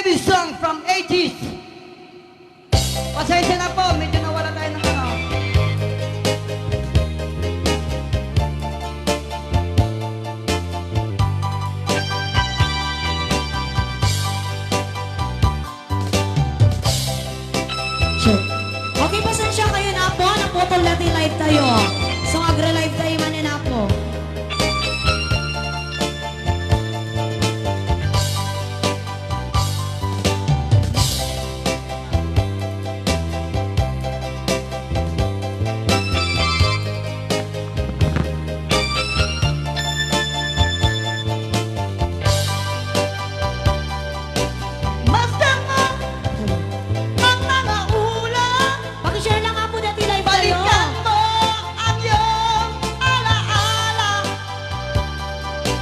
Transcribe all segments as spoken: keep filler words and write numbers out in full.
This song from eighties. Pasensya na po, medyo nawala tayo ng ano. Check. Okay, pasensya kayo na po. Naputol dati live tayo. So, agre-live tayo man na po. Masdan mo ang mga ulam. Pakishare lang nga po dati live tayo. Balikan mo ang iyong alaala.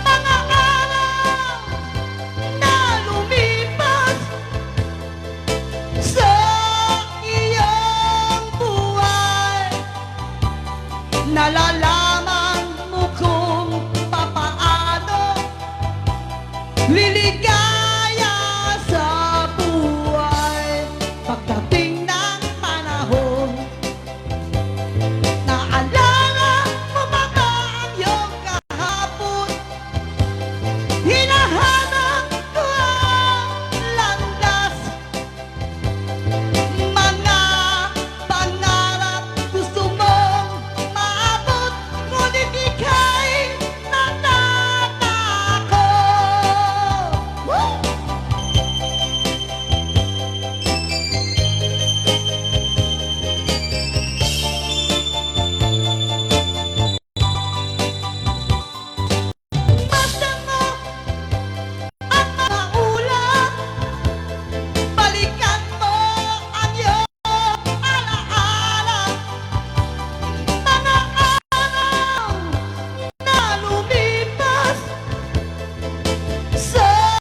Mga araw na lumipas sa iyong buhay. Nalalaman mo kung papaano liligaya sa buhay. Pagdating ng panahon, naalala mo pa ba ang iyong kahapon? Hinahanap ko ang landas. Mga pangarap gusto mong maabot, ngunit ika'y natatakot. Woo! Masdan mo ang mga ulam. Balikan mo ang iyong alaala. Mga araw na lumipas sa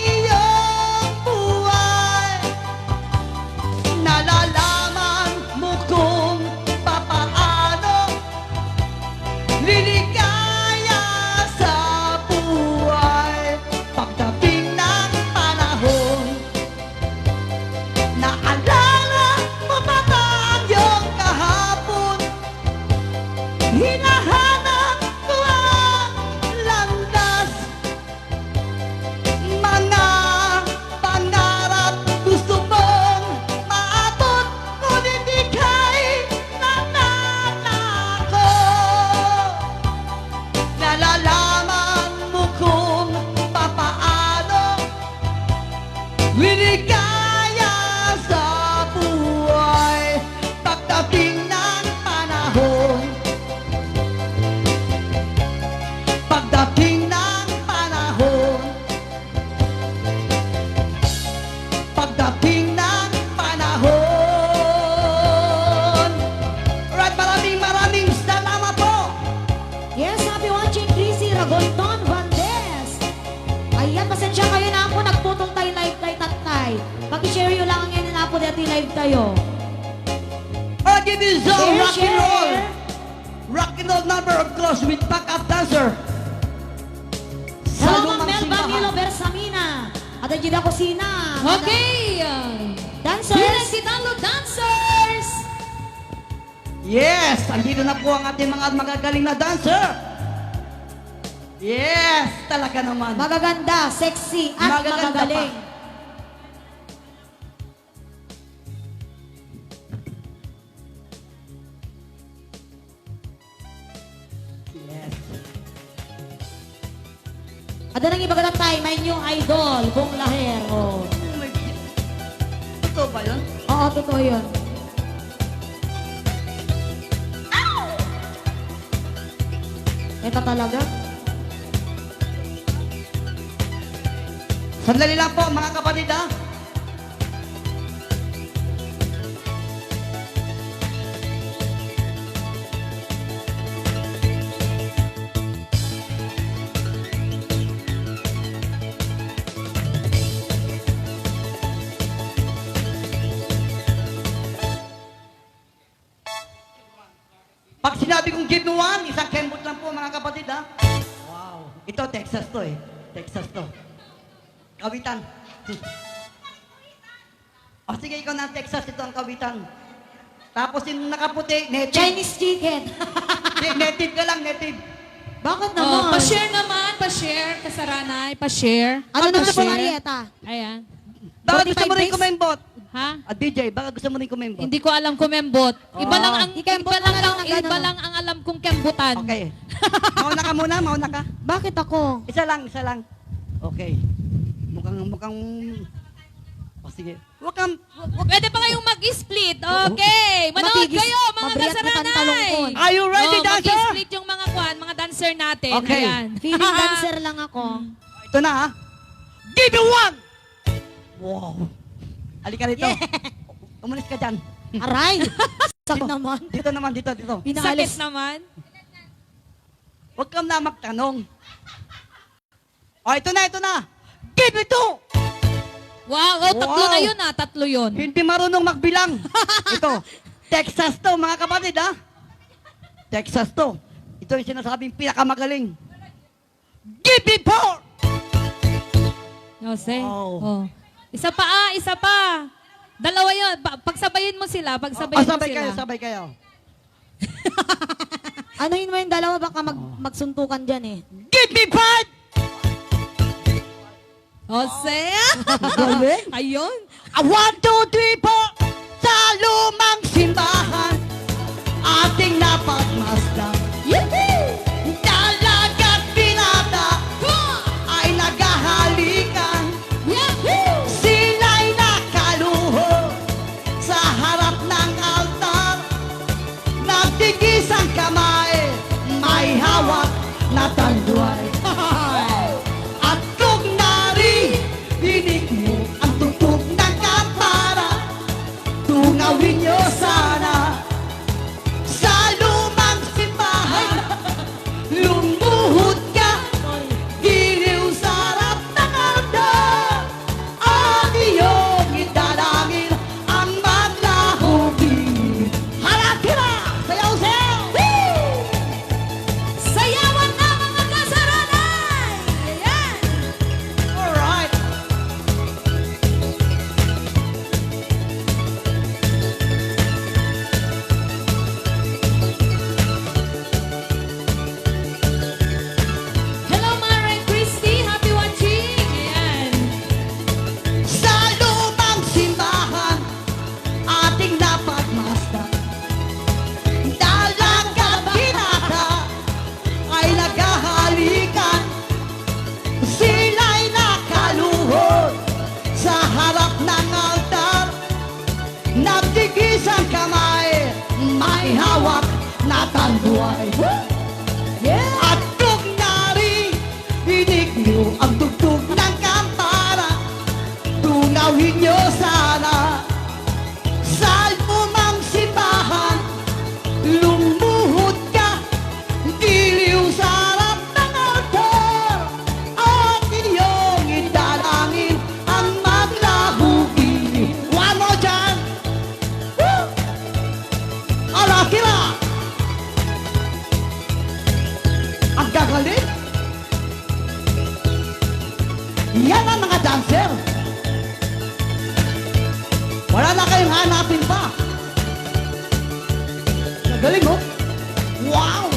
iyong buhay. Nalalaman mo kung papaano liligaya sa buhay. Pagdating ng panahon, naalala mo pa ba ang iyong kahapon? Hinahanap ko ang landas. Mga pangarap gusto mong maabot, ngunit ika'y natatakot. Nalalaman mo kung papaano liligaya sa buhay. Pagdating ng panahon, pagdating ng panahon, pagdating ng panahon. Alright, maraming, maraming salamat po. Yes, happy watching, Chrissy Ragonton Vandes. Ayan, pasensya kayo na ako, nagputol tayo live kay Tatay. Pag-share nyo lang ngayon na po dati live tayo. I'll give you some Share, rock and roll. Share. Rock and roll number, of course, with backup dancer. Sa Hello, lumang Ma'am Melba simbahan. Milo Bersamina. At ang Gida Kusina. Okay. Dancers. Bilang si Tanlo Dancers. Yes, andito na po ang ating mga magagaling na dancer. Yes, talaga naman. Magaganda, sexy, at Magaganda magagaling. Pa. Yes. Ada nang iba ka, Tay, my new idol, Bong Laher, oh. Oh my God. Totoo ba yun? Oo, totoo yun. Ito talaga? Sandali lang po, mga kapatid, ha? Pag sinabi kong give me one, isang kembot lang po, mga kapatid, ha? Wow. Ito, Texas to, eh. Texas to. Kawitan. O sige, ikaw na ang Texas, ito ang kawitan. Tapos yung nakaputi, native. Chinese chicken. Di, native ka lang, native. Bakit Oh, naman? Pa-share naman, pa-share, kasaranay, pa-share. Ano Ano naman si share? Marieta? Ayan. Baka gusto mo rin forty-five days? Kumembot. Ha? Ah, D J, baka gusto mo rin kumembot. Hindi ko alam kumembot. Iba lang ang, Ikembot iba mo lang na lang ang, ang iba ano. Lang ang alam kong kembutan. Okay. Mauna ka muna, mauna ka. Bakit ako? Isa lang, isa lang. Okay. Mukhang, mukhang, o sige. Huwag kang, huwag, huwag. Pwede pa kayong mag-split. Okay. Manood Matigis-, kayo, mga mabriat na kasaranay. Pantalon ko. Are you ready, Oh, dancer? Mag-split yung mga kwan, mga dancer natin. Okay. Ayan. Feeling dancer lang ako. Ito na, ha? Give me one! Wow. Halika rito. Yeah. Umalis ka dyan. Aray! Sakit naman. Dito naman, dito, dito. Pinaalis. Sakit naman. Huwag kang na magtanong. O, ito na, ito na. Give me two! Wow, oh, tatlo Wow. na yun, ah. Tatlo yun. Hindi marunong magbilang. Ito, Texas to, mga kapatid, ha? Texas to. Ito yung sinasabing pinakamagaling. Give me four! Jose. Wow. Oh. Isa pa, ah, isa pa. Dalawa yun. Pa- pagsabayin mo sila, pagsabayin Ah, mo sabay sila. kayo, sabay kayo. Anuhin mo yung dalawa, baka mag- Oh. magsuntukan dyan eh. Give me five! Jose. Galing. Ayun. A one, two, three, four. Sa lumang simbahan, ating napagmasdan. Yee! Dalaga't binata, ay naghahalikan. Yahoo! Sila'y nakaluhod sa harap ng altar. Nagtigis ang kamay, may hawak na tanduay. At kung naririnig mo ang tugtog ng kampana, tungawin niyo sana sa lumang simbahan. Lumuhod ka, giliw sa harap ng altar. At iyong idalangin ang maglaho giliw. Hala, tira! Sayaw, sayaw! Woo! Sayawan na, mga kasaranay! Ayan! Alright. Hello, Mare Christy. Happy watching. Ayan. Sa lumang simbahan, ating napagmasdan. Dalaga't binata ay naghahalikan. Sila'y nakaluhod sa harap ng altar. Nagtigis ang kamay, may hawak na tanduay. Yeah! At kung naririnig niyo ang tugtog ng kampana, tungawin niyo sana sa lumang simbahan. Lumuhod ka, giliw sa harap ng altar, at iyong idalangin ang maglaho giliw. One more time. Woo! Ala, tira! Ang gagaling! Yan ang mga dancer. Wala na kayong hanapin pa. Ang galing, oh. Wow!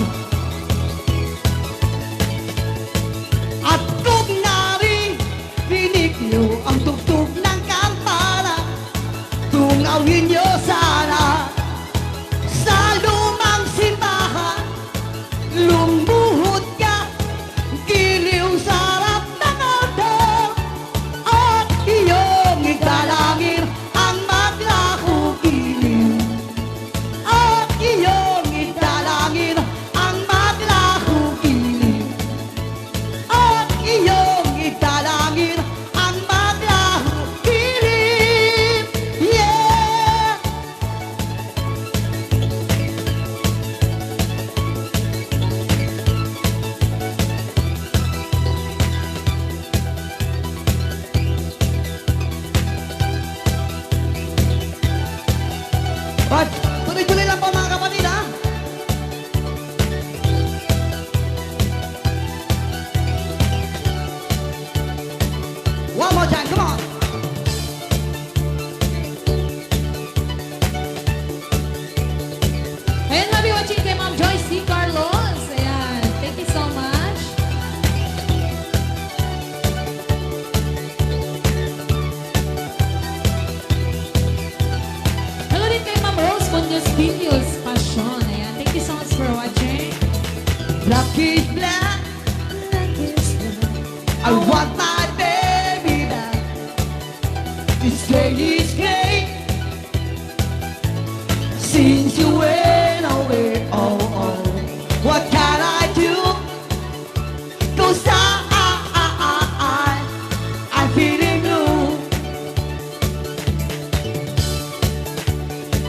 At kung naririnig niyo ang tugtog ng kampana, tungawin niyo sana sa lumang simbahan. Lumuhod ka, giliw sa harap ng altar, at iyong idalangin ang maglaho giliw. At iyong idalangin want my baby back. This day is great. Since you went away, oh, oh, what can I do? 'Cause I, I, I, I, I, I'm feeling blue.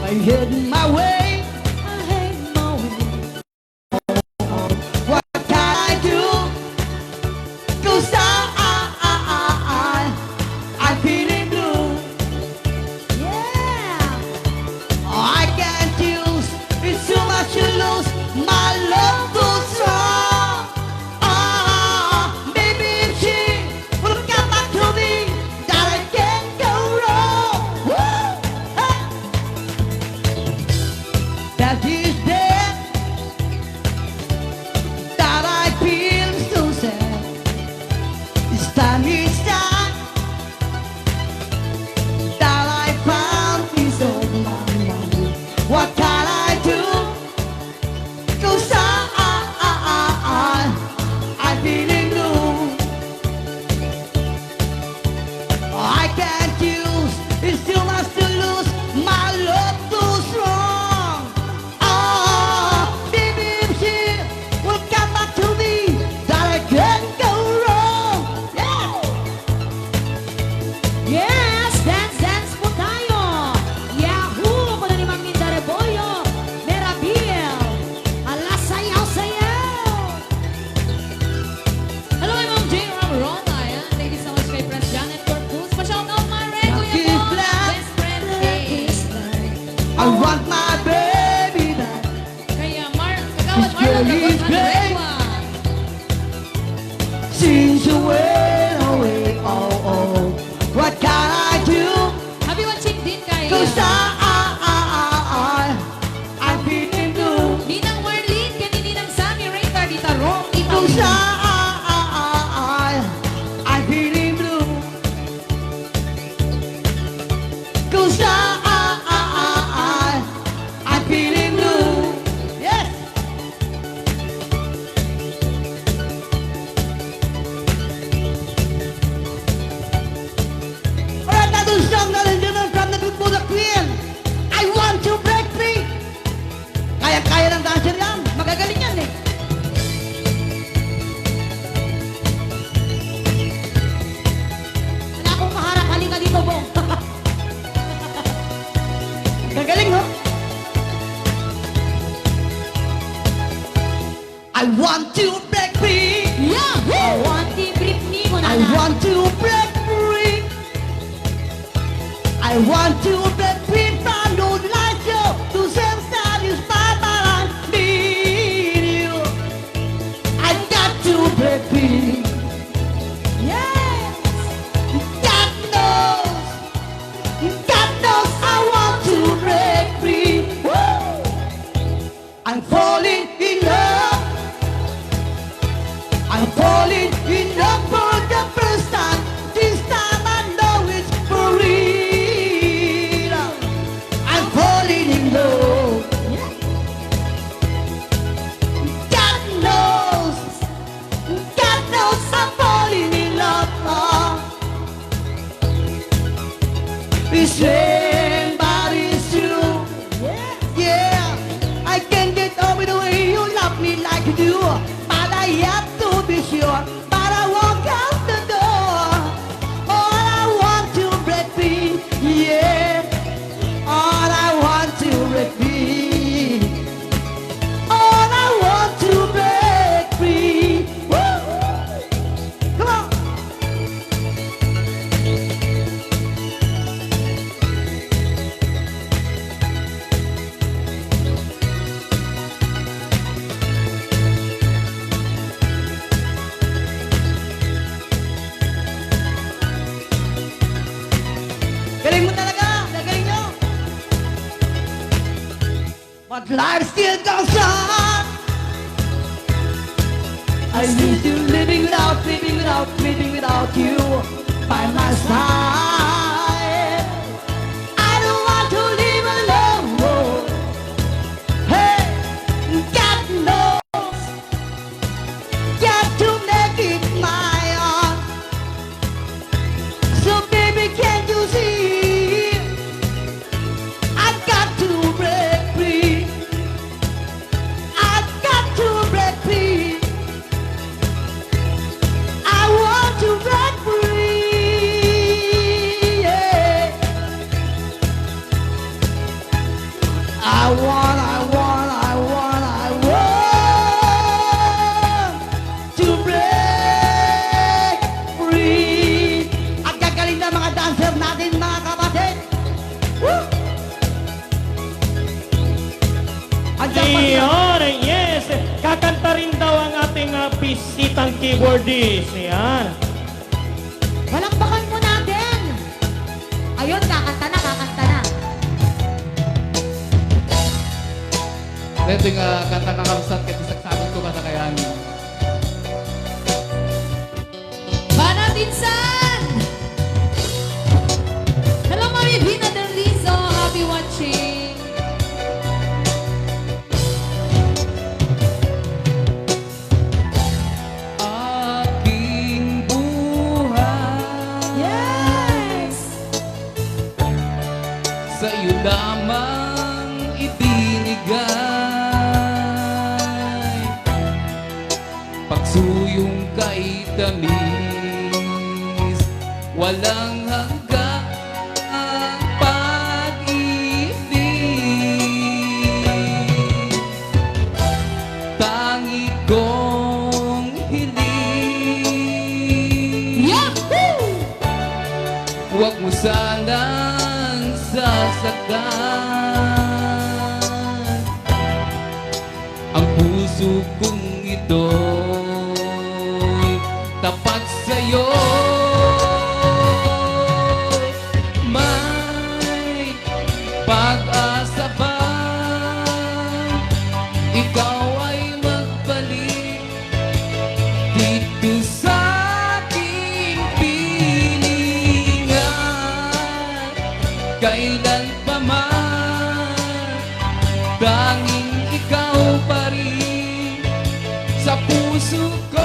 I hate my way. I hate my way. What can I do? 'Cause I, I, I, I, I, I'm feeling blue. Yeah. I can't choose. It's too much to lose. My love too strong. Ah, maybe if she will come back to me, that I can go wrong. Woo! Hey! That is dead. That I feel so sad. This time is time that I found peace of my mind. What can I do? 'Cause I, I, I, I, I, I'm feeling blue. I can't choose, it's too much to lose. My love too strong. Ah, baby, if she will come back to me, that I can go wrong. Yeah! Yes, dance, dance po tayo. Yahoo! Kuna ni Mang Minda Rebollo, Merabil. Ala, sayaw, sayaw! Hello, kay Ma'am J. Ram Rona. Ayan. Thank you so much kay Pres Janet Corpus. Pa-shout out, Mare, Kuya Paul, best friend, Kay. I want my baby back. Kaya Mar-, Kagawad Marlon Ragon Andregua. Since you went away, oh, oh, what can I do? Happy watching din kay, 'Cause I, I, I, I, I, I'm feeling blue. Ninang Marlene, kay ni Ninang Sammy, Ray Tardita, Rom, Ipang. 'Cause I, I, I, I, I, I'm feeling blue. 'Cause I, I, I, I, I, I'm feeling blue. Yes! Alright, another song, ladies and gentlemen, from the good Buddha Queen. I want to break free. Kayang-kaya ng dancer yan. Magagaling yan eh. Wala akong maharap. Halika dito, Bong. Gagaling, no? I want to break free. Yahoo! I want to break free. I want to break free. I want to break free from your life, yo. To send Spanish Papa and me, you. I got to break free. Yes. God knows. God knows I want to break free. Woo! I'm falling in love. I'm falling in love for the first time. This time I know it's for real. I'm falling in love. God knows, God knows I'm falling in love. It's real, but it's true. Yeah, I can't get over the way you love me like you do. But I have to be sure. But I walk out the door. All I want to break free, yeah. All I want to break free. All I want to break free. Woo! Come on! Galing mo talaga! Gagaling nyo! But life still goes on. I miss you living without, living without, living without you by my side. I don't want to live alone. Hey, God knows. Got to make it my own. Ating, ah, bisitang keyboardist. Ayan. Palakpakan po natin. Ayun, kakanta na, kakanta na. Daytoy nga kanta nga kabsat ket isagsagot ko kadakayo. Bana Tinsan! Hello, Mami Vina Del Rizo. Happy watching. Aking buhay. Yes! Sa'yo lamang ibinigay. Pagsuyong kay tamis, walang hanggang pag-ibig. Tangi kong hiling. Yahoo! Huwag mo sanang sasaktan ang puso kong ito'y tapat sa'yo. May pag-asa ba ikaw ay magbalik dito sa aking pilingan? Kailan pa man, tanging ikaw pa rin sa puso ko.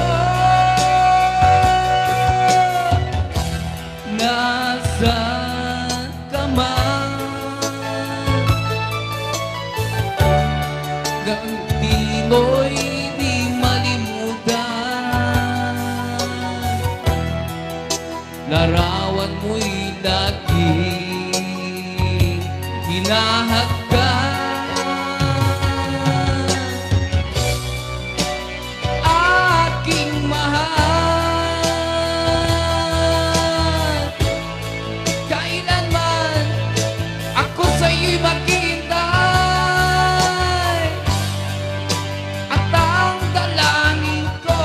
Nasaan ka man, nang di mo'y di malimutan. Larawan mo'y laging hinahagkan. Aking mahal, kailanman ako sa'yo'y maghihintay. At ang dalangin ko,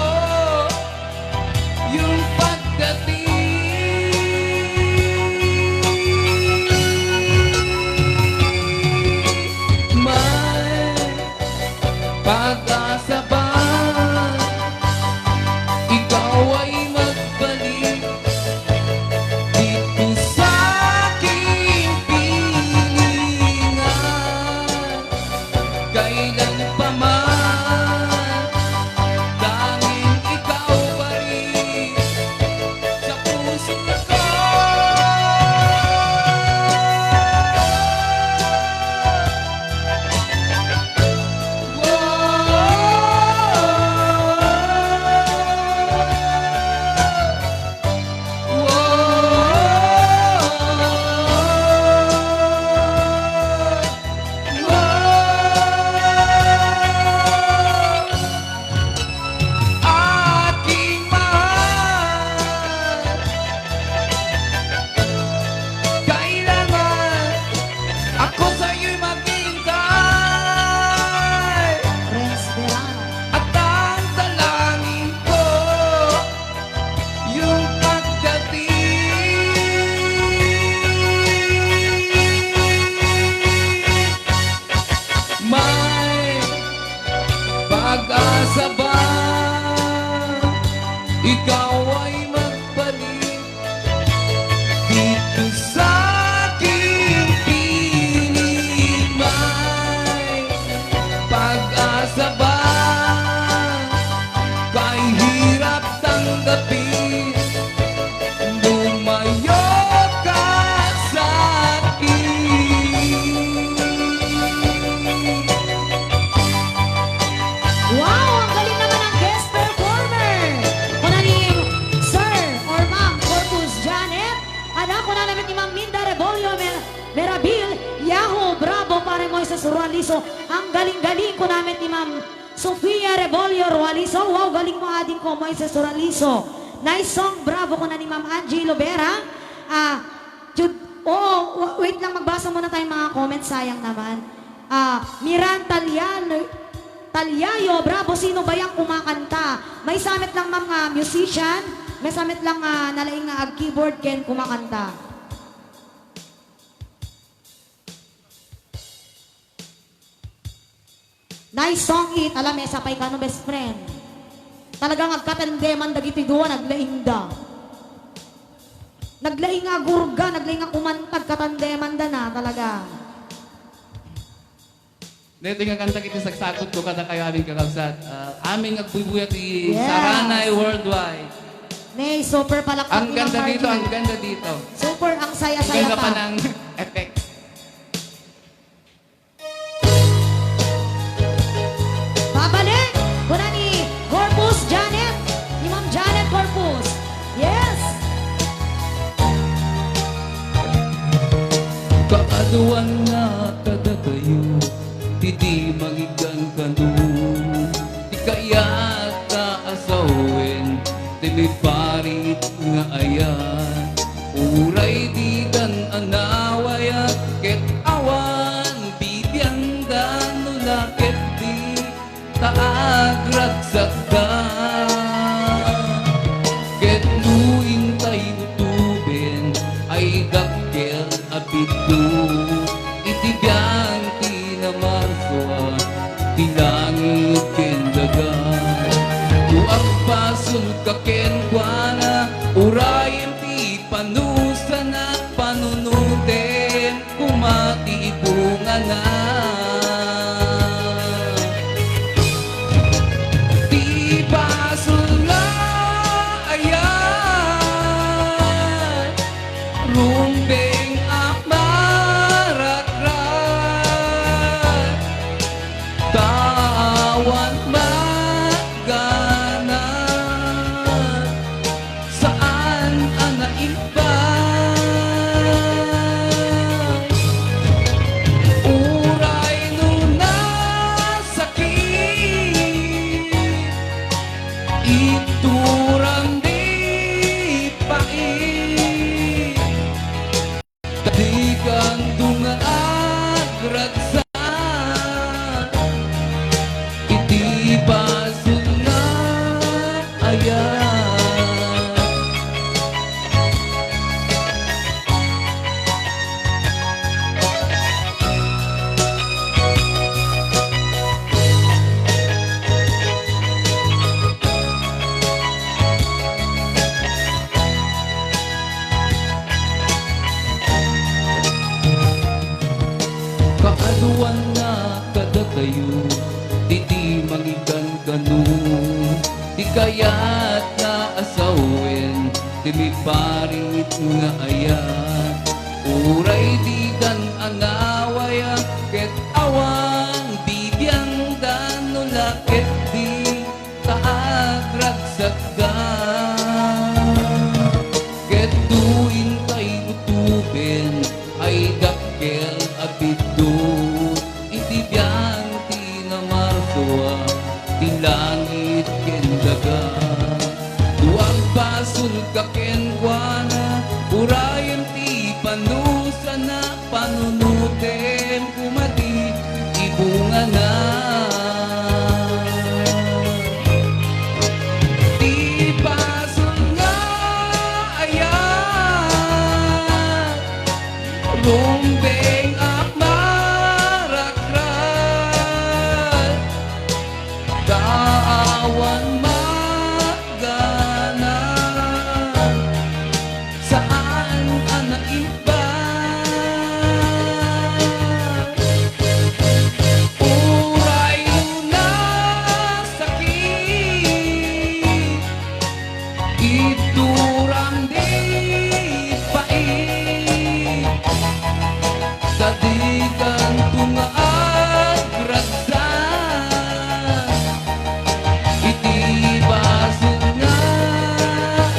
yung pagdating. May pag-asa ba ikaw ay magbalik dito sa aking pilingan? Kailan pa man, tanging ikaw pa rin sa puso ko. Wow! Aking mahal, kailanman ako sa'yo'y maghihintay. Renz Verano. At ang dalangin ko, yung pagdating. May pag-asa ba ikaw ay magbalik dito sa aking piling? May pag-asa ba? Kahit hirap tanggapin, lumayo ka sa akin. Wow! Ang galing naman ng guest performer! Kuna ni Sir or Ma'am Corpus Janet. Ada, kuna naman ni Ma'am Minda Rebollo Mer-, Merabil. Yahoo! Bravo, Pare Moises Rualiso. Ang galing-galing, kuna met ni Ma'am Sofia Rebollo Rualiso. Wow, galing mo, ading ko, Moises Rualiso. Nice song, bravo, kuna ni Ma'am Angie Lubera. Ah, Jud-, oh, wa-, wait lang, magbasa muna tayong mga comments, sayang naman. Ah, Miran Talian, Taliayo, bravo. Sino ba yang kumakanta? Maysa met lang, ma'am, nga musician, maysa met lang nga nalaing nga ag-keyboard ken kumakanta. Nice song it. Ala, maysa pay kano, best friend. Talagang agkatandeman dagiti dua, naglaingda. Naglaing nga agurga, naglaing nga kumanta, agkatandemanda na talaga. Daytoy nga kanta iti sagsagutko kadakayo amin, kakabsat. Ah, amin nga agbuybuya ti Yes. Saranay Worldwide. Nay, super palakpak Ang ni Ma'am ganda dito, Margie. Ang ganda dito. Super, ang saya-saya Ang ganda pa. Pa ng effects. Babalik! Kuna ni Corpus Janet, ni Ma'am Janet Corpus. Yes! Kaaduan nga kadatayo, ti di mangikankano, ti kayat nga asawen, ti miparit nga ayat, uray didan anawayat, ket awan bibiangdan no la ket di ta agragsakda. Ket no intay utoben ay dakkel a bitlo, iti biang ti namarsua ti langit ken daga. No agbasolka kenkuana, urayem ti panusana, panunotem koma ti ibungana. Ti basol nga ayat, rumbeng a marakrak, ta awan magana. Saan a naimbag. Uray no nasakit, ituram di pait. Dikanto nga agragsak iti basol nga ayat. Kaaduan nga kadatayo, ti di mangikankano, ti kayat nga asawen, ti miparit nga ayat. Uray didan anawayat, ket awan bibiangdan no la ket di ta agragsakda. Ket no intay utoben ay dakkel a bitlo, iti biang ti namarsua ti langit ken daga. No agbasolka kenkuana, urayem ti panusana, panunotem koma ti ibungana. Ti basol nga ayat, rumbeng a marakrak, ta awan magana. Saan a naimbag. Uray no nasakit, ituram di pait. Ta dikanto nga agragsak iti basol nga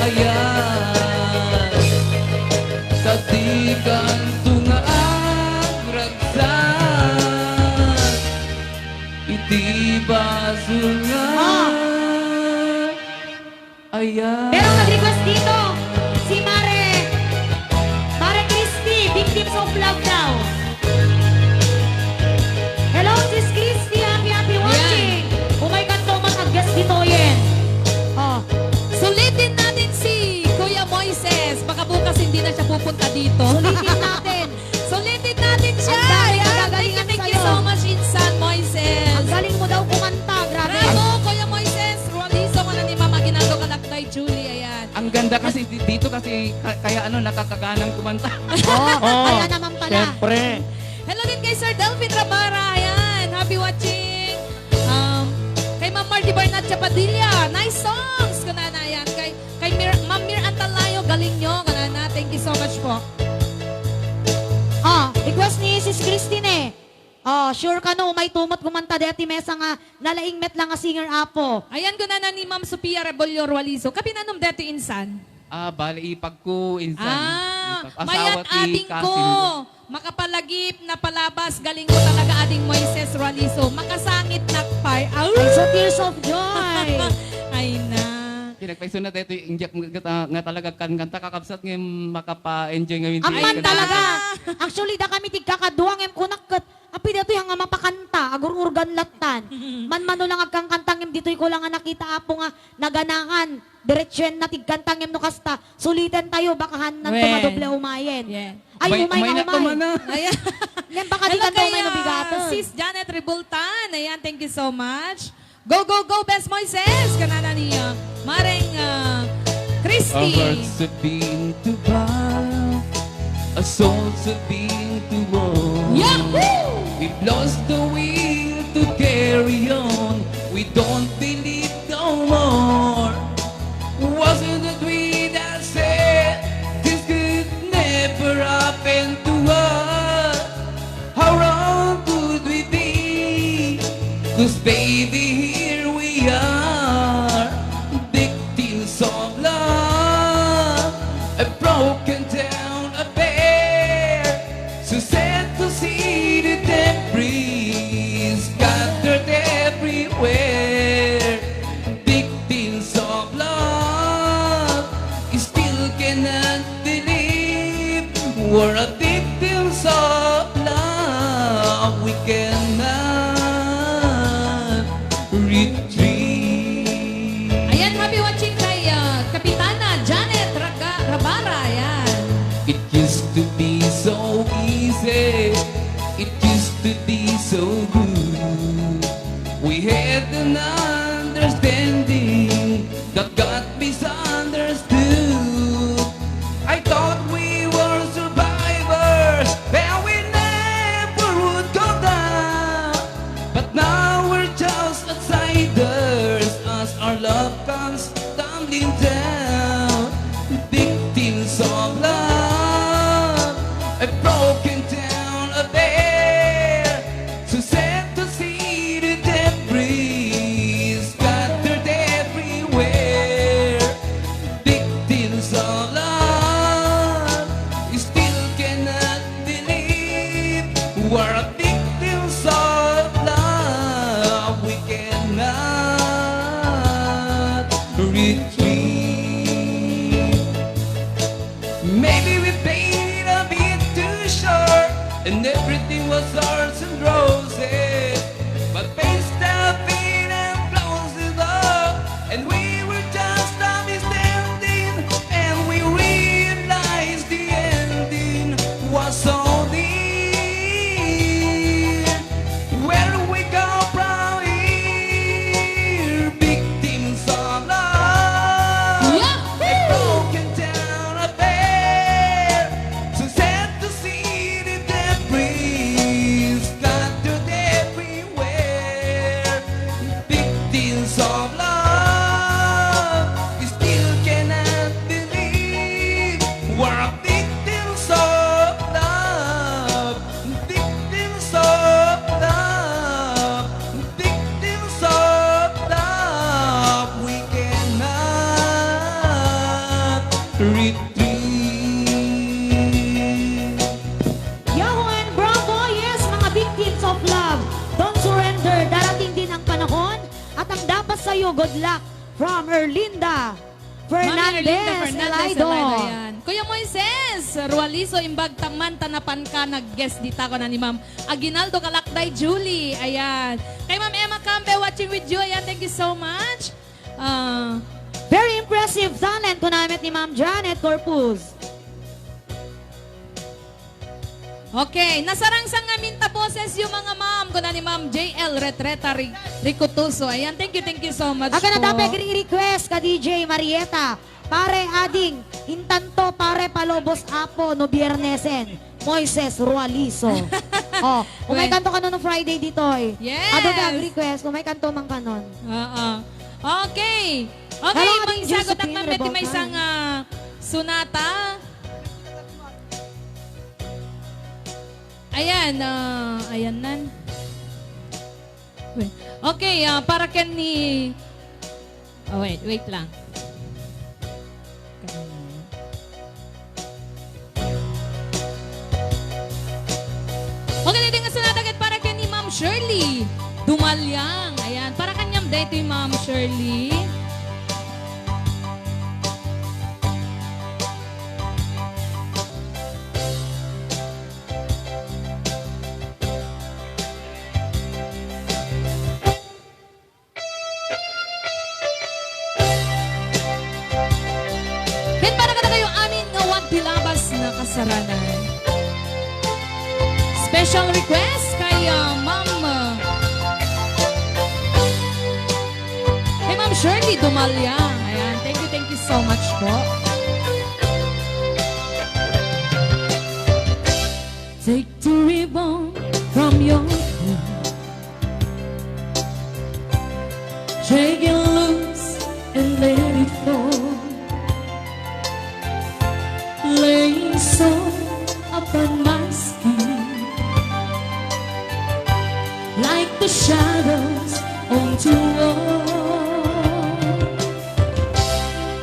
ayat. Ta dikanto nga agragsak iti basol nga Ah. Ayan. Merong nag-request dito, si Mare, Mare Christy, Victims of Love daw. Hello, Sis Christy, happy, happy Ayan. Watching. dito. Sulitin natin. Sulitin natin siya. Ang dami Ayan, nagagaling thank you, ang thank you sayo. so much, Insan Moises. Ang galing mo daw kumanta, grabe. Bravo, Kuya Moises. Rualiso ka na ni Mama Ginaldo Kalakday, Julie. Ayan. Ang ganda kasi di-, dito kasi ka-, kaya ano, nakakaganang kumanta. Oh, Oh, kaya naman pala. syempre. Hello din kay Sir Delvin Rabara. Ayan, happy watching. Um, kay Ma'am Mardy Bernat Chapadilla. Nice songs, kunana. Ayan, kay, kay Mir-, Ma'am Mir Antalayo, galing nyo, kunana. Thank you so much po. Ah, request ni Sis Christine eh. Oh, sure kano, umay tumot kumanta deti mesa nga nalaing met lang nga singer, Apo. Ayan, kunana ni Ma'am Sofia Rebollo Rualizo. Kapinanom deti, Insan? Ah, bali, ipag ko, Insan. Ah, Ipag. Asawa mayat ti ading ko. kasin. Makapalagip, napalabas, galing mo talaga, ading Moises Rualizo. Makasangit na pay. Au! Ay, so tears of joy. Ay na. Pinagpaiso na tayo, injak nga, nga talaga kan kanta, kakabsat nga makapa-enjoy ngayon. Amman Ay, talaga. talaga. Actually, da kami tigkakadua, ngem kunak ket, api datoy nga mapakanta, agur-urgan lattan. Manmano lang agkankanta, ngem ditoy ko lang nga nakita, Apo, nga naganakan. Diretsuen na tigkanta, ngem no kasta, suliten tayo, baka han nan Wen. tumadoble umayen. Yeah. Ay, Umay-, umay na umay na umay. tuman na. Ayan. Ngem baka di Hello kanto kay, umay ah, mabigaton. Sis Janet Rebultan. Ayan, thank you so much. Go, go, go, Bes Moises! Kanana ni, ah, Mareng, ah, Christy. Our hearts have been too bad, our souls have been too warm. Yahoo! We've lost the will to carry on. We don't believe no more. Wasn't it we that said this could never happen to us? How wrong could we be? 'Cause baby, here we are, victims of love, a broken down affair. So sad to see the debris scattered everywhere. Victims of love, still cannot believe. We're a victims of love, we cannot retrieve. Ayan, happy watching kay, ah, Kapitana Janet Raga-, Rabara. Ayan. It used to be so easy. It used to be so good. We had an understanding that got misunderstood. I thought we were survivors, that we never would go down. But now we're just outsiders as our love comes tumbling down. Victims of love, a broken down affair. So sad to see the debris scattered everywhere. Victims of love, still cannot believe. We're victims of love, we cannot retrieve. Maybe we played a bit too short, and everything was ours and roses. But face the pain and close the door, and we were just a misunderstanding, and we realized the ending was so near. Where do we go from here? Victims of love. Yahoo! A broken down affair. So sad to see the debris scattered everywhere. Victims of love, still cannot believe. We're victims of love, victims of love, victims of love. We cannot retrieve. Yahoo and bravo! Yes, mga victims of love, don't surrender. Darating din ang panahon at ang dapat sa'yo. Good luck. From Erlinda Ma'am Erlinda Fernandez, Fernandez, Elido. Elido, yan. Kuya Moises Rualizo, imbag ta man ta napan ka, nag-guest dita, kuna ni Ma'am Aguinaldo Kalakday Julie. Ayan. Kay Ma'am Emma Cambe, watching with you. Ayan, thank you so much. Ah, Very impressive talent, kuna met ni Ma'am Janet Corpus. Okay, nasarangsan ngamin ta boses yung mga ma'am. Kuna ni Ma'am J L Retreta Ri-, Ricotoso. Ayan, thank you, thank you so much po. Aga na tapek ring request ka D J Marieta. Pare Ading, intanto, pare Palobos Apo, no biernesen. Moises Rualiso. Oh, umay Well, kanto kano no Friday ditoy. Yes. Adu da request, umay kanto man kanon. Oo. Okay. Okay, Hello, Ading mangsagot Josephine at mameti Reboncan. May isang, ah, sunata. Ayan, ah, ayan nan. Wait. Okay, ah, para ken ni, oh, wait, wait lang. Okay, dito nga sunata ket para ken ni Ma'am Shirley Dumaliang. Ayan, para kaniam daytoy, Ma'am Shirley. Ket para kadakayo amin nga waddi labas nga kasaranan. Special request kay, ah, Ma'am, ah, kay Ma'am Shirley Dumaliang. Ayan, thank you, thank you so much po. Take the ribbon from your hair. Shake it loose and let it fall. Laying soft upon my skin, like the shadows onto a wall.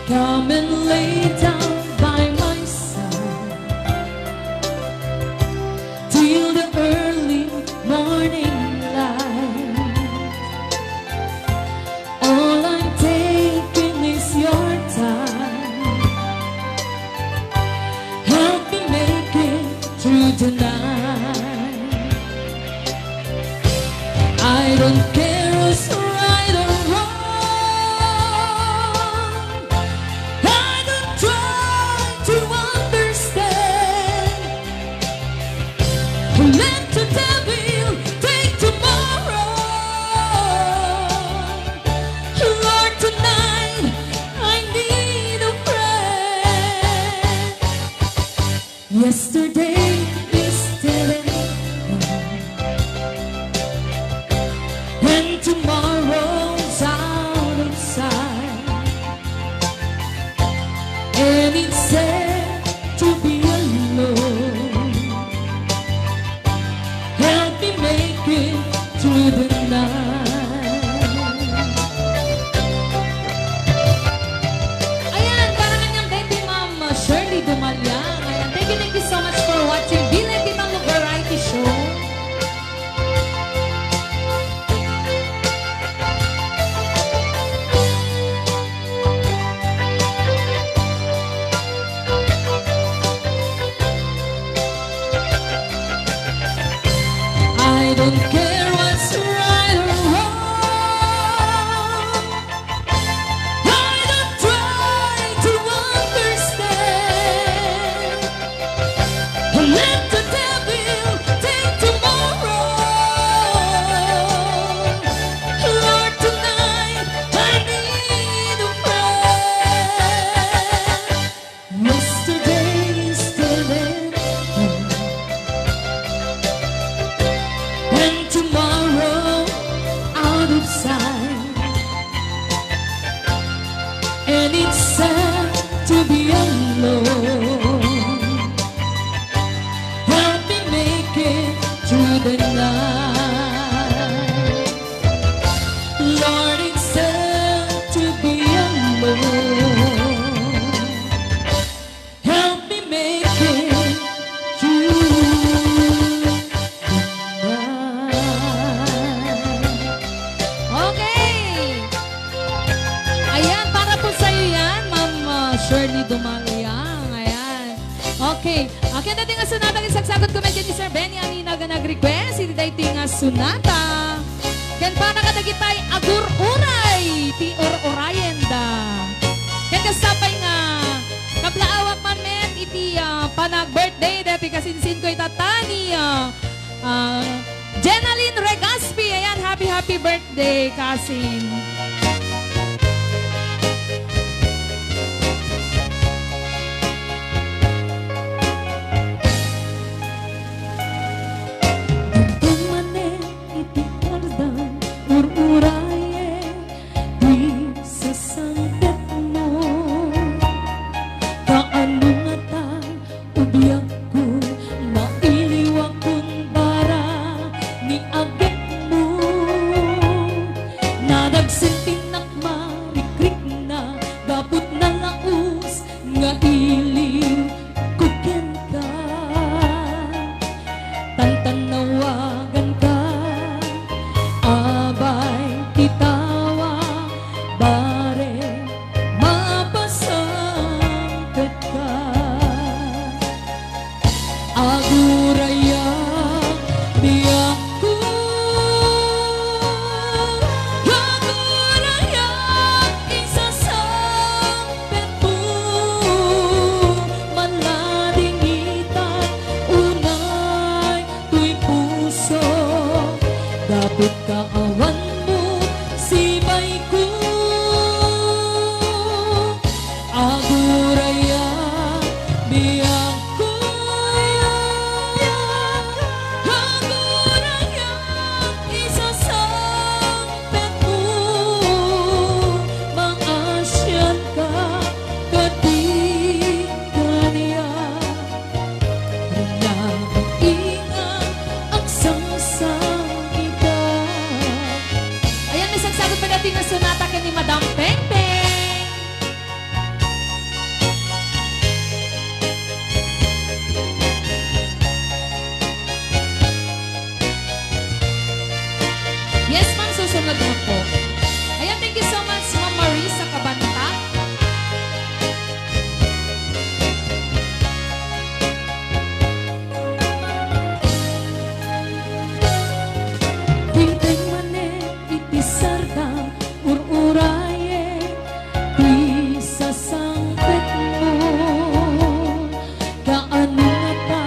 Come and lay down by my side till the early morning light. All I'm taking is your time. Help me make it through the night. I don't care who's right or wrong. I don't try to understand. Let the devil take tomorrow. Lord, tonight I need a friend. Yesterday is dead and gone, and tomorrow's out of sight. And it's sad to be alone. Help me make it through the night. Ayan, para kaniam daytoy Ma'am Shirley Dumaliang. Ayan, thank you, thank you so much for watching Bilang Kitang Variety Show. I don't care what's right or wrong. I don't try to understand. Let the devil take tomorrow. Lord, tonight I need a friend. Yesterday is dead and gone, and tomorrow out of sight. And it's sad to be alone. Help me make it through the night. Lord, it's sad to be alone. Help me make it through the night. Okay. Ayan, para po sa'yo yan, Ma'am, ah, Shirley Dumaliang. Ayan. Okay. Akin dati nga sunata, isagsagot ko medyo ni Sir Benny Aminaga nag-request. Iti daytoy nga sunata. Ken para kadagitay agur-uray ti ur-urayenda. Ken kasta pay nga kablaawak man met iti, ah, panag-birthday daytoy kasinsinko itatan. ni, ah, ah, Jenaline Regaspi. Ayan, happy, happy birthday, cousin. Dimteng manen iti kardang, ur-urayen ti sasangpetmo. Kaano ngata, o biagko, mailiwakon bara ni agekmo? Nadagsen ti nakmarikrikna gapu ta nalaus nga iliwko kenka. Tantannawaganka, abay, ti tawa, barek mapasangpetka. Agurayak, biagko. Agurayak, isasangpetmo. Manladingitan unay toy puso, gapu ta awanmo sibayko. Agurayak, biagko. Agurayak, isasangpetmo. Maasianka ket di kaniak. Naging agsangsangitak. Ayan, may sagsagod pa dati nga sonata ken ni Madam Pengpeng. Yes, ma'am, susunod na po. Ayan, thank you so much, Ma'am Marisa Cabanta. Dimteng manen iti sardam, ur-urayen ti sasangpetmo. Kaano ngata,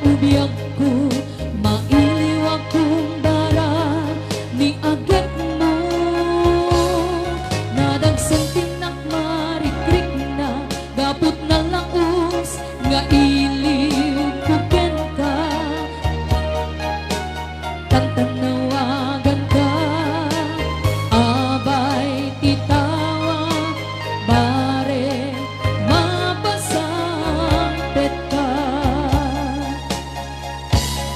o biagko, mailiwakon bara ni agekmo? Nadagsen ti nakmarikrikna gapu ta nalaus nga iliwko kenka. Tantannawaganka, abay, ti tawa, barek mapasangpetka.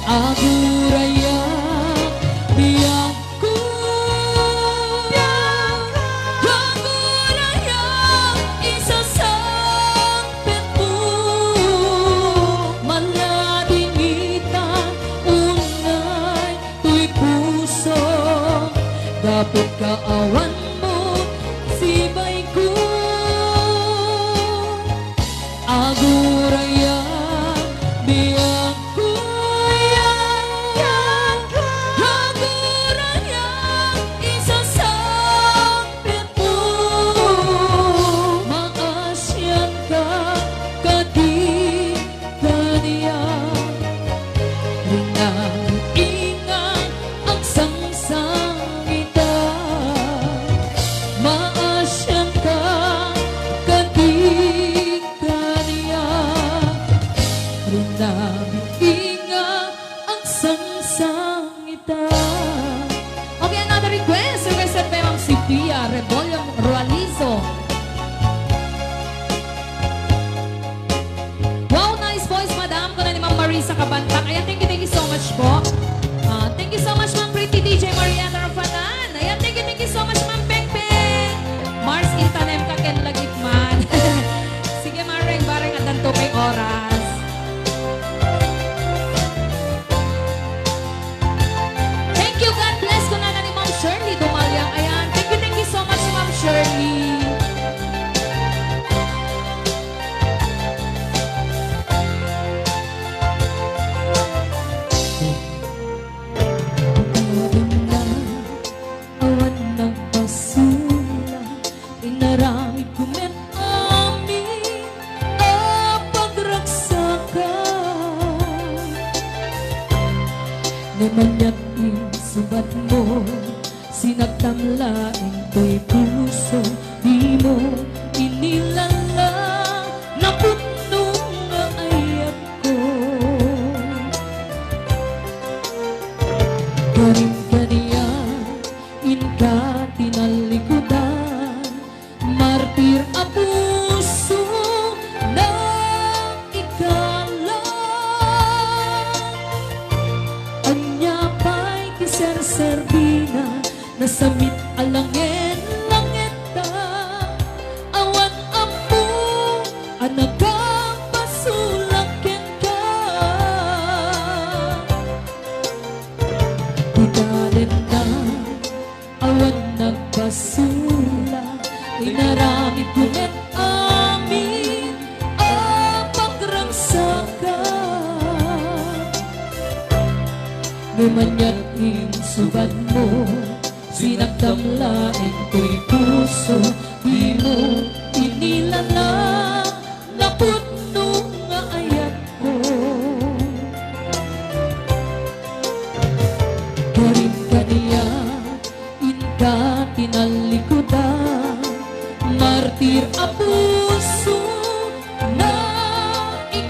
Agurayak, biagko. Agurayak, isasangpetmo. Manladingitan unay toy puso, gapu ta awanmo sibayko. Agurayak, biagko. Agurayak, isasangpetmo. Maasianka ket di kaniak. Rinna inga agsangsangitak. Maasianka ket di kaniak. Rinna inga agsangsangitak. Okay, another request. Requested by Ma'am Sofia Rebollo Rualizo. Wow, nice voice, madam. Kuna ni Ma'am Marisa Cabanta. Ayan, thank you, thank you so much po. Ah, thank you so much, Ma'am Pretty D J Mariana Rafanan. Ayan, thank you, thank you so much, Ma'am Pengpeng. Mars, intanem ka ken lagip man. Sige, Mareng, bareng, addan to pay oras. Thank you, God bless, kunana ni Ma'am Shirley Dumaliang. Ayan, thank you, thank you so much, Ma'am Shirley. Nakapasulak kenka. Ti kadenna, awan nagpasulak. Inaramidko met amin a pagragsakak. Ngem aniat insubadmo, sinaktam laeng toy puso, dimo inilalang napudno nga ayatko. Karim kaniak, inka tinallikudan, martir a puso, naikala.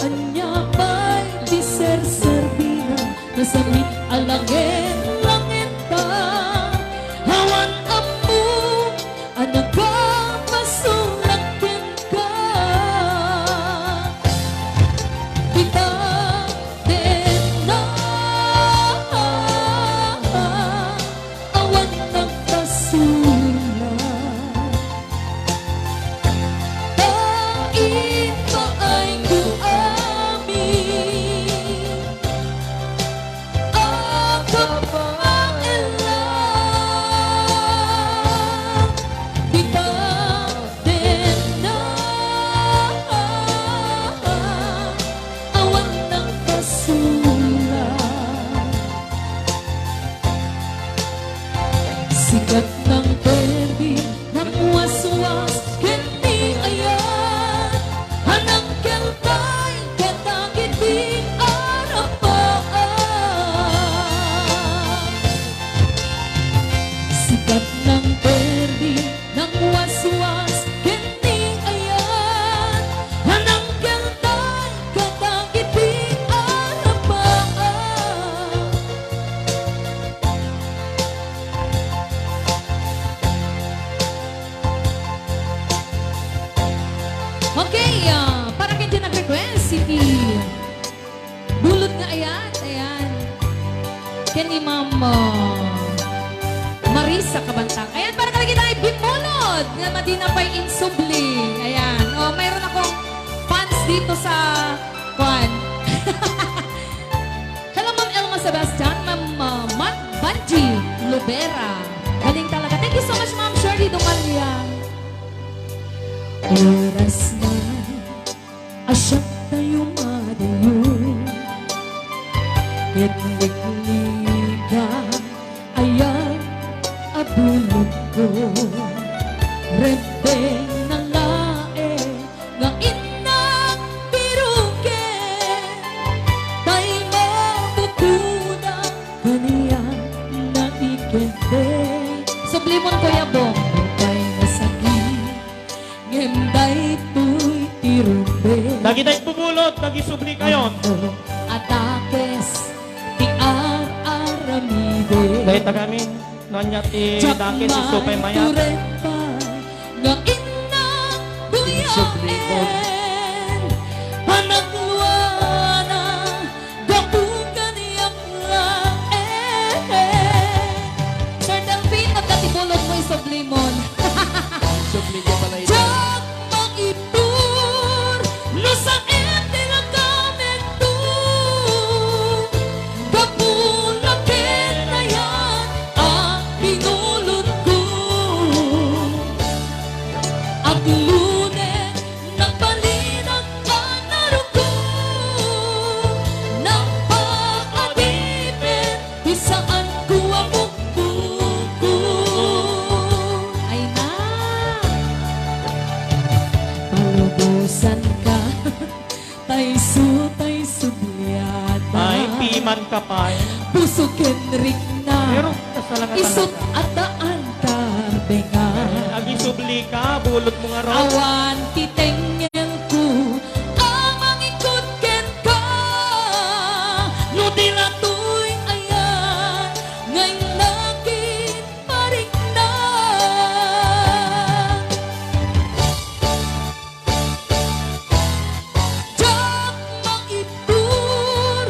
Ania pay ti serserbina, nasakit a langen-langenta, awan ammo a nakapasulak kenka. Kita denna, awan nagpasulak. Ta impaayko amin a kababaella. Kita denna, awan nagpasulak. Sikat nang perdi, nangwaswas ken ni ayat, a nangkeltay kadagiti arapaak. Sikat nang perdi, nangwaswas ken ni ayat, a nangkeltay kadagiti arapaak. Okay, ah, para ken ti nag-request, iti bulod nga ayat, ayan. Ken ni Ma'am, ah, Marisa Kabantang. Ayan, para kadagiti bumulod nga madina pay insubli. Ayan. Oh, mayroon akong fans dito sa, kuan. Hello, Ma'am Elma Sebastian, Ma'am, uh, Mat Banji Lubera. Galing talaga. Thank you so much, Ma'am Shirley Dumalia. Oras na a siak tayo madayo. Ket liklik ka, ayan a bulodko. Rebbeng na laeng nga innak biroken, tay mabukodan kaniak naikette. Sublimon, Kuya Bong. Tay masakit, ngem daytoy ti rumbeng. Dagiti agbubulod, nagisubli kayon. Atakes ti ar-aramiden. Dayta kami. No ania ti dakes isu pay mayat. Nga innak buyaen, panagluana, gapu kaniak laeng. Sir Delfin, nagkatibulod mo, isublimon. Isubli niya pala ito. Diak maipur no saen ti nakamekto. Gapu la ken ayan a binulodko. Aglune, nagbalinag a naruko. Nagpaadipen ti saanko a bukbuko. Ay na. Palubosanka. Tay isu, tay subliat. Ay, piman ka pay. Puso ken rikna. Pero kasalangan isut talaga. Adda antar benga. Ay, agisubli ka, bulod mo nga raw. Awan ti tengngelko a mangikut kenka. No di la toy ayan nga innak parikna. Diak maipur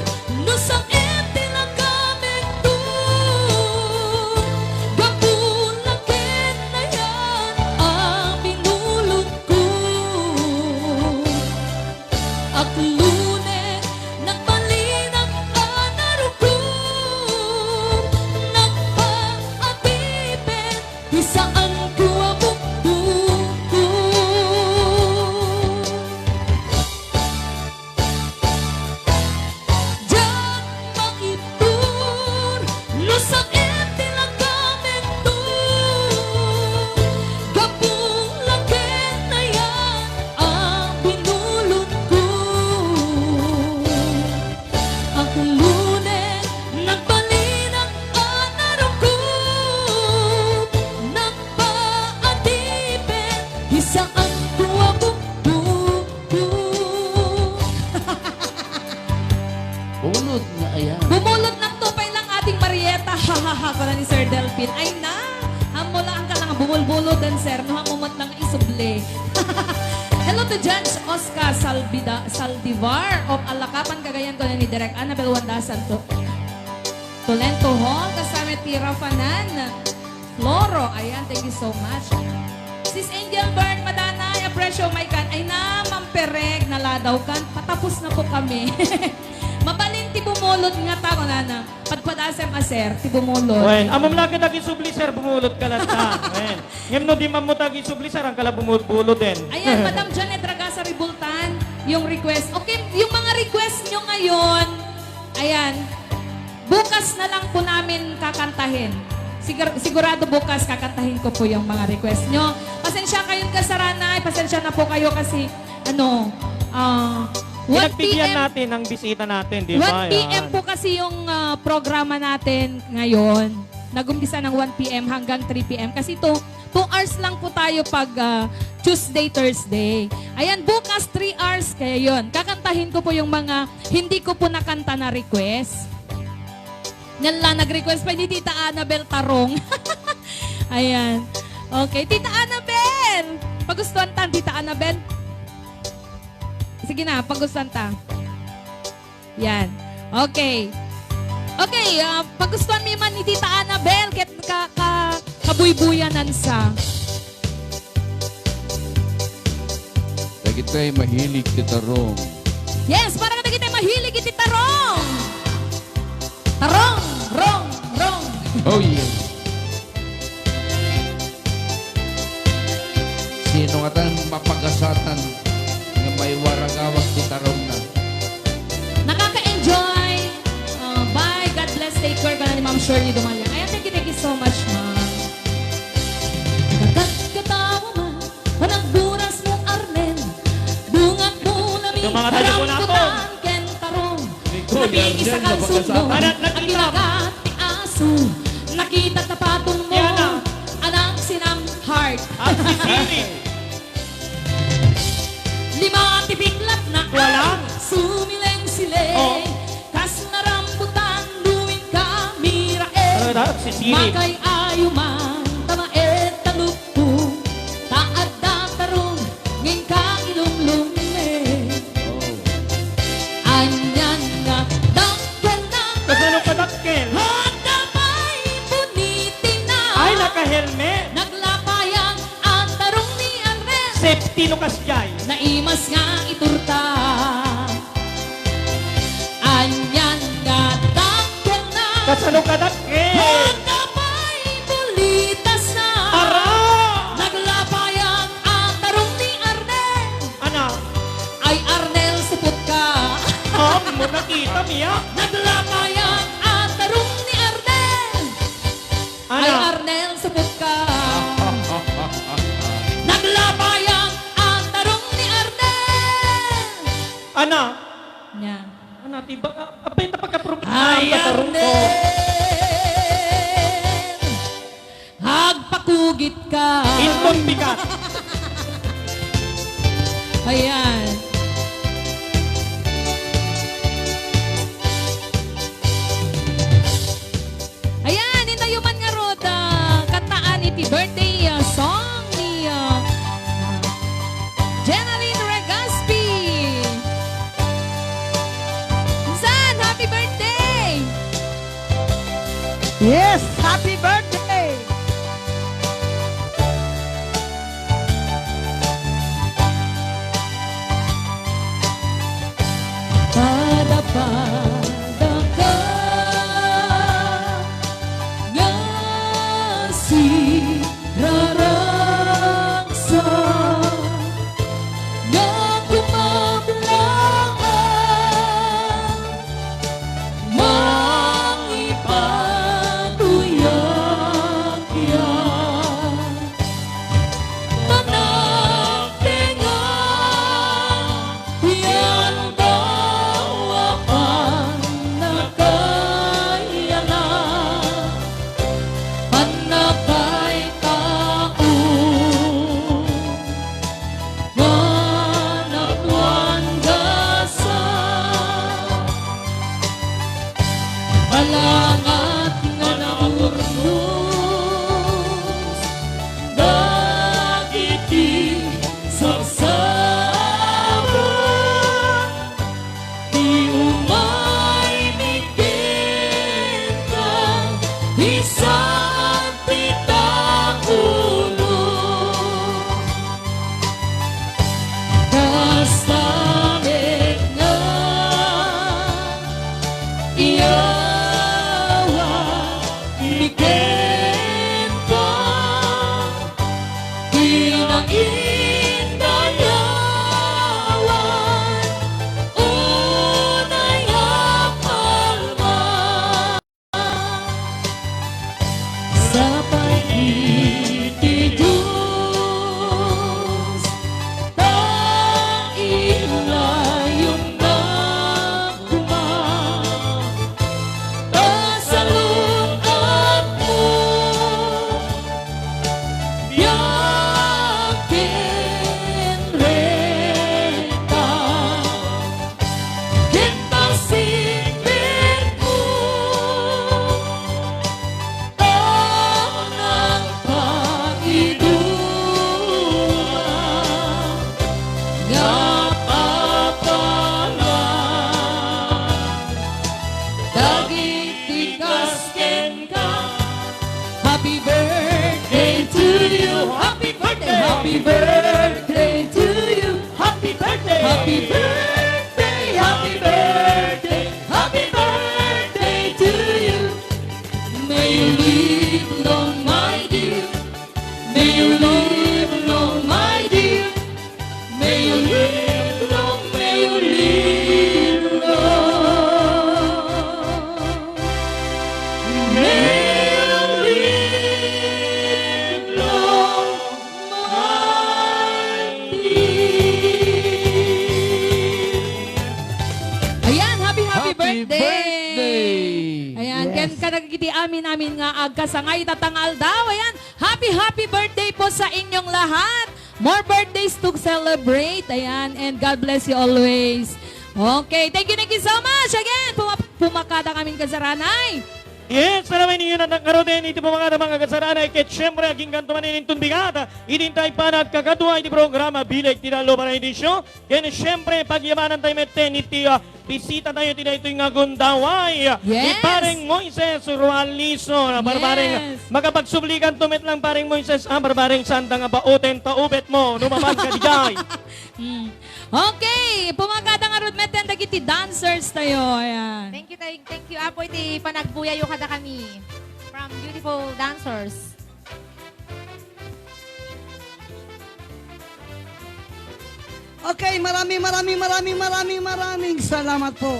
no saen ti nakamekto. Gapu la ken ayan sir, no, amo met lang isubli. Hello to Judge Oscar Salvida-, Saldivar of Alacapan, Cagayan, kuna ni Direk Annabel Wanda Santo-, Tolento Hall, kasama ti Rafanan Floro. Ayan, thank you so much. Sis Angel Byrne Madanay, apresyo, may kan. Ay na, Ma'am Pereg, naladaw kan. Patapos na po kami. Mabalin ti bumulod nga tao, nana. Padpadasem a, sir, ti bumulod. Wen, ammom la ket agisubli, sir, bumulod ka latta. Wen. Ngem no di man mo ta agisubli, sir, ang kala bumulod din. Ayan, Madam Janet Ragasa Ribultan, yung request. Okay, yung mga request nyo ngayon, ayan, bukas na lang po namin kakantahin. Sigur-, sigurado bukas kakantahin ko po yung mga request nyo. Pasensya kayong kasaranay, pasensya na po kayo kasi, ano, ah, one Pinagbigyan P M natin ang bisita natin, di ba? One P M Yan. po kasi yung, ah, programa natin ngayon. Nag-umpisa ng one P M hanggang three P M kasi two, two hours lang po tayo pag, ah, Tuesday, Thursday. Ayan, bukas three hours, kaya yon. Kakantahin ko po yung mga hindi ko po nakanta na request. Nyan la, nag-request pa ni Tita Annabel Tarong. Ayan. Okay, Tita Annabel! Pagustuhan ta, Tita Annabel? Sige na, pagustuhan ta. Yan. Okay. Okay, ah, pagustuhan mi man ni Tita Annabel, ket ka, ka, kabuybuyanan sa. Dagitoy mahilig ti tarong. Yes, para kadagitoy mahilig iti tarong. Tarong, rong, rong. Oh, yes. Sino ngatan mapagasatan nga maiwaragawag ti tarongna? Nakaka-enjoy. Uh, bye. God bless. Take care. Kana ni Ma'am Shirley Dumaliang. Ayan, thank you, thank you so much, ma'am. Nagkatawa man, panagburas mo, Arnel. Bungat mo na mi, Ito, mga taga-Punato. Rambutan ken tarong. Ikaw, Napiisa Arnel, kan napakasama. Sundo, Anak, nakita. Agilagat ti aso. Nakita ta patong mo. Yana. Anak sinang heart. At si Siri. Lima ti biklat na Wala? Ay, sumileng-sileng. Oh. Kas narambutan, duwing kamiraen. Ano na? Si Siri. Makay-ayo man, tamaet talukpo. Ta adda tarong, ngin ka ilumlumeng. Oh. Anian nga dakkel na. Kasano ka dakkel? Adda pay bunitina. Ay, naka-helmet. Naglapayan a tarong ni Arnel. Safety no kasjay. Naimas nga iturta. Anian nga dakkel na. Kasano ka dakkel? Adda pay bulitas na. Ara! Naglapayan a tarong ni Arnel. Ana? Ay, Arnel, supot ka. Amo, nakita, Mia? Naglapayan a tarong ni Arnel. Ana? Ay, Arnel, supot ka. Naglapayan a tarong ni Arnel. Ana? Nia. Ana, ti ba? Apay, ta pagkaproblema Ay, ang katarong ko. Arnel. Agpakugit ka. Inton bigat. Ayan. Ayan, intayo man ngarud, ah, kantaan iti birthday, ah, song ni, ah, Jenaline Regaspi. Insan, happy birthday! Yes, happy birthday! Inaindayawan, unay a palma. Sapay iti Dios, ta ilayonna koma. Kasalun-atmo, biag ken renta, ken pasimbermo, ta nagpaiduan nga papala. Dagiti kas kenka. Happy birthday to you. Happy birthday. Happy birthday to you. Happy birthday. Happy birthday. Happy birthday. Happy birthday to you. May you live long, my dear. May you live long, my dear. May you live long, may you live long. May you live long, my dear. Ayan, happy, happy Happy birthday! birthday! Ayan, Yes. ken kadagiti amin-amin nga agkasangay ita nga aldaw. Ayan, happy, happy birthday po sa inyong lahat. More birthdays to celebrate. Ayan, and God bless you always. Okay, thank you, thank you so much. Again, puma-, pumakada kami, Kasaranay. Yes, salamat ninyo na nakaroten iti pumakada, mga Kasaranay. Ket syempre, agingganto manen inton bigat, iti intay panagkakadua iti programa, Bileg ti Tallo para edisyon. Ken syempre, pagyamanantayo metten iti, ah, bisitatayo ti daytoy nga gundaway. Yes. Ni Pareng Moises Rualiso. Na, Pareng, Yes. makapagsublikanto met lang, Pareng Moises, ah, Pareng sanda nga baoten ta ubetmo, no mapan ka dijay. Mm. Okay, pumakada ngarud metten dagiti dancers tayo. Ayan. Thank you, thank, thank you, Apo, iti panagbuyayo kadakami from beautiful dancers. Okay, maraming, maraming, maraming, maraming, maraming salamat po.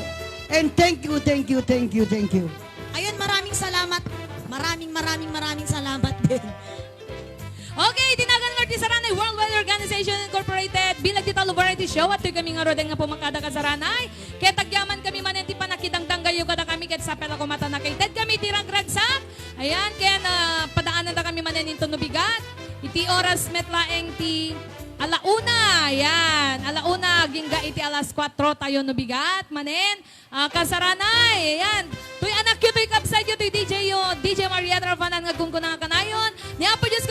And thank you, thank you, thank you, thank you. Ayun, maraming salamat. Maraming, maraming, maraming salamat din. Okay, iti nagan nga ti Saranay Worldwide Organization Incorporated, bilang ti Tallo Variety Show, adtoy kami ngaruden nga pumakada, Kasaranay. Ket agyaman kami manen ti pannakidangdanggayo kadakami, ket sapay la koma ta nakated kami ti ragragsak. Ayan, ken, ah, padaananda kami manen inton no bigat. Iti oras met laeng ti ala una. Ayan, ala una, agingga iti alas kuatro tayo no bigat. Manen, ah, Kasaranay. Ayan, toy anakyo, toy kabsatyo, toy D J yo, D J Marian Rafanan nga gunggunang kanayon. Ni Apo Dios